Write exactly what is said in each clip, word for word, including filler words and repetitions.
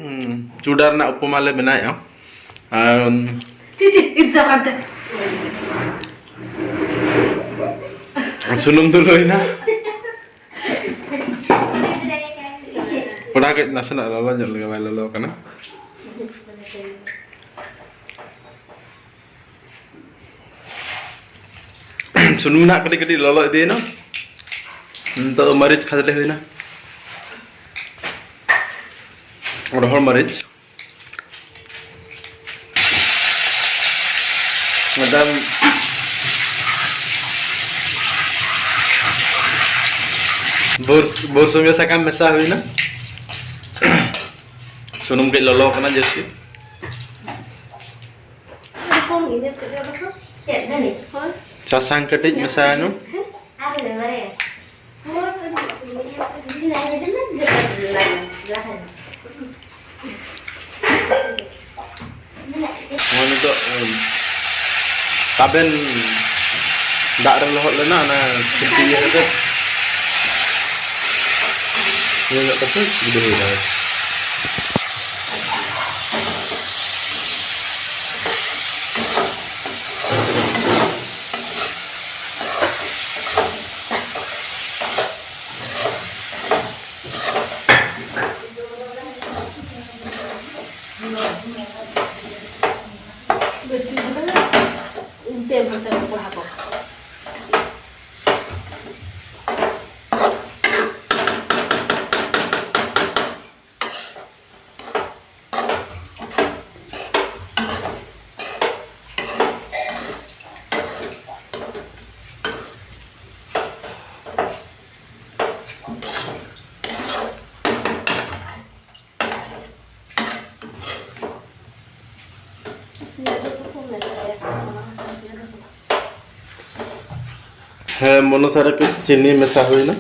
ᱩᱸ, ᱪᱩᱰᱟ ᱨᱮᱱᱟᱜ ᱩᱯᱚᱢᱟ ᱞᱮ ᱵᱮᱱᱟᱣᱮᱫᱼᱟ᱾ ᱟᱨ ᱪᱤ, ᱪᱤ, ᱤᱫ ᱫᱚ ᱵᱟᱝ ᱛᱮ᱾ ᱥᱩᱱᱩᱢ ᱫᱩᱞ ᱦᱩᱭᱱᱟ᱾ ᱠᱚᱲᱟ ᱠᱟᱹᱡ ᱱᱟᱥᱮᱱᱟᱜ ᱞᱚᱞᱚ ᱧᱚᱜ ᱞᱮᱜᱮ, ᱵᱟᱭ ᱞᱚᱞᱚ ᱠᱟᱱᱟ᱾ ᱥᱩᱱᱩᱢ ᱱᱟᱦᱟᱜ ᱠᱟᱹᱴᱤᱡ ᱠᱟᱹᱴᱤᱡ ᱞᱚᱞᱚ ᱤᱫᱤᱭᱮᱱᱟ᱾ ᱱᱤᱛᱚᱜ ᱫᱚ ᱢᱟᱹᱨᱤᱪ ᱠᱷᱟᱫᱽᱞᱮ ᱦᱩᱭᱱᱟ, ᱨᱚᱦᱚᱲ ᱢᱟᱹᱨᱤᱪ᱾ ᱢᱤᱫᱴᱟᱝ ᱵᱳᱨ-, ᱵᱳᱨᱥᱩᱝᱜᱟᱹ ᱥᱟᱠᱟᱢ ᱢᱮᱥᱟ ᱦᱩᱭᱱᱟ᱾ ᱥᱩᱱᱩᱢ ᱠᱟᱹᱡ ᱞᱚᱞᱚ ᱠᱟᱱᱟ ᱡᱟᱹᱥᱛᱤ᱾ ᱥᱟᱥᱟᱝ ᱠᱟᱹᱴᱤᱡ ᱢᱮᱥᱟᱭᱮᱱᱟ᱾ ᱱᱚᱣᱟ ᱱᱤᱛᱚᱜ, ᱩᱢ, ᱛᱟᱵᱮᱱ ᱫᱟᱜ ᱨᱮ ᱞᱚᱦᱚᱫ ᱞᱮᱱᱟ, ᱚᱱᱟ ᱠᱷᱩᱱᱴᱤ ᱤᱭᱟᱹ ᱠᱟᱛᱮ, ᱤᱭᱟᱹ ᱧᱚᱜ ᱠᱟᱛᱮ ᱵᱤᱫᱟᱹ ᱦᱩᱭ ᱮᱱᱟ᱾ ᱦᱮᱸ, ᱢᱚᱱᱚ ᱥᱟᱨᱮ ᱠᱟᱹᱡ ᱪᱤᱱᱤ ᱢᱮᱥᱟ ᱦᱩᱭᱱᱟ᱾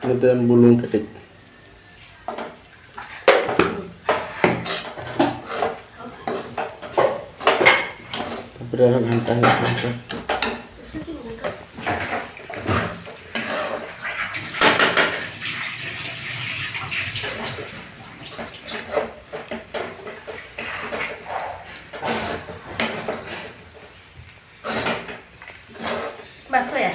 ᱤᱱᱟᱹ ᱛᱟᱭᱚᱢ ᱵᱩᱞᱩᱝ ᱠᱟᱹᱴᱤᱡ᱾ ᱛᱟᱨᱯᱚᱨ ᱟᱨᱚ ᱜᱷᱟᱱᱴᱟ ᱦᱩᱭᱩᱜ ᱠᱟᱱᱟ ᱛᱚ᱾ ᱵᱟᱥ ᱦᱩᱭᱟ᱾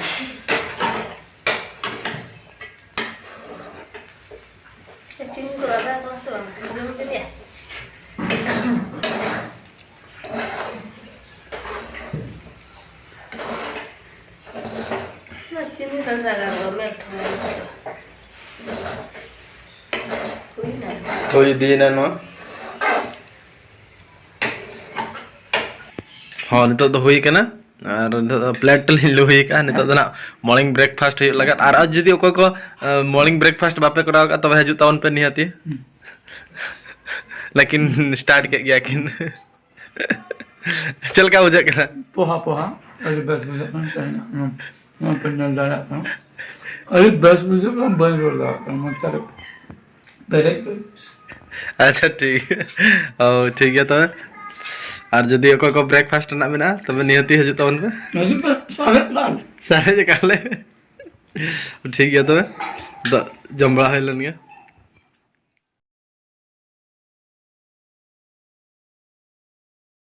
ᱪᱤᱱᱤ ᱠᱚ ᱞᱟᱜᱟᱣ ᱠᱟᱱᱟ ᱥᱮ ᱵᱟᱝ? ᱵᱩᱞᱩᱝ ᱠᱚ ᱤᱫᱤᱭᱟ? ᱚᱱᱟ ᱪᱤᱱᱤ ᱫᱚ ᱞᱟᱜᱟᱣ ᱫᱚ ᱢᱮᱞᱴ ᱦᱚᱸ ᱦᱩᱭᱱᱟ᱾ ᱦᱩᱭ ᱤᱫᱤᱭᱮᱱᱟ ᱱᱚᱣᱟ᱾ ᱦᱚᱸ, ᱱᱤᱛᱚᱜ ᱫᱚ ᱦᱩᱭ ᱠᱟᱱᱟ᱾ ᱟᱨ ᱱᱤᱛᱚᱜ ᱫᱚ ᱯᱞᱮᱴ ᱞᱤᱧ ᱞᱩ ᱦᱩᱭ ᱠᱟᱜᱼᱟ᱾ ᱱᱤᱛᱚᱜ ᱫᱚ ᱱᱟᱜ morning breakfast ᱦᱩᱭᱩᱜ ᱞᱟᱹᱜᱤᱫ᱾ ᱟᱨ ᱟᱨ ᱡᱩᱫᱤ ᱚᱠᱚᱭ ᱠᱚ, ᱟᱸ, morning breakfast ᱵᱟᱯᱮ ᱠᱚᱨᱟᱣ ᱠᱟᱜᱼᱟ, ᱛᱚᱵᱮ ᱦᱤᱡᱩᱜ ᱛᱟᱵᱚᱱ ᱯᱮ ᱱᱤᱦᱟᱹᱛᱤ᱾ ᱞᱮᱠᱤᱱ start ᱠᱮᱫ ᱜᱮᱭᱟ ᱠᱤᱱ᱾ ᱪᱮᱫ ᱞᱮᱠᱟ ᱵᱩᱡᱷᱟᱹᱜ ᱠᱟᱱᱟ? ᱯᱚᱦᱟ, ᱯᱚᱦᱟ᱾ ᱟᱹᱰᱤ ᱵᱮᱥ ᱵᱩᱡᱷᱟᱹᱜ ᱠᱟᱱᱟ ᱛᱮᱦᱮᱧᱟᱜ ᱱᱚᱣᱟ, ᱱᱚᱣᱟ ᱯᱮ ᱧᱮᱞ ᱫᱟᱲᱮᱭᱟᱜ ᱠᱟᱱᱟ᱾ ᱟᱹᱰᱤ ᱵᱮᱥ ᱵᱩᱡᱷᱟᱹᱜ ᱠᱟᱱᱟ, ᱵᱟᱹᱧ ᱨᱚᱲ ᱫᱟᱲᱮᱭᱟᱜ ᱠᱟᱱᱟ, ᱢᱚᱪᱟ ᱨᱮ ᱯᱮᱨᱮᱡ ᱯᱮᱨᱮᱡ᱾ ᱟᱪᱪᱷᱟ, ᱴᱷᱤᱠ ᱜᱮᱭᱟ᱾ ᱚ, ᱴᱷᱤᱠ ᱜᱮᱭᱟ ᱛᱚᱵᱮ᱾ ᱟᱨ ᱡᱩᱫᱤ ᱚᱠᱚᱭ ᱠᱚ breakfast ᱨᱮᱱᱟᱜ ᱢᱮᱱᱟᱜᱼᱟ, ᱛᱚᱵᱮ ᱱᱤᱦᱟᱹᱛᱤ ᱦᱤᱡᱩᱜ ᱛᱟᱵᱚᱱ ᱯᱮ᱾ ᱦᱤᱡᱩᱜ ᱯᱮ, ᱥᱟᱨᱮᱡ ᱠᱟᱜ ᱞᱮ᱾ ᱥᱟᱨᱮᱡ ᱠᱟᱜ ᱞᱮ᱾ ᱴᱷᱤᱠ ᱜᱮᱭᱟ ᱛᱚᱵᱮ᱾ ᱫᱚ ᱡᱚᱢ ᱵᱟᱲᱟ ᱦᱩᱭ ᱞᱮᱱ ᱜᱮ᱾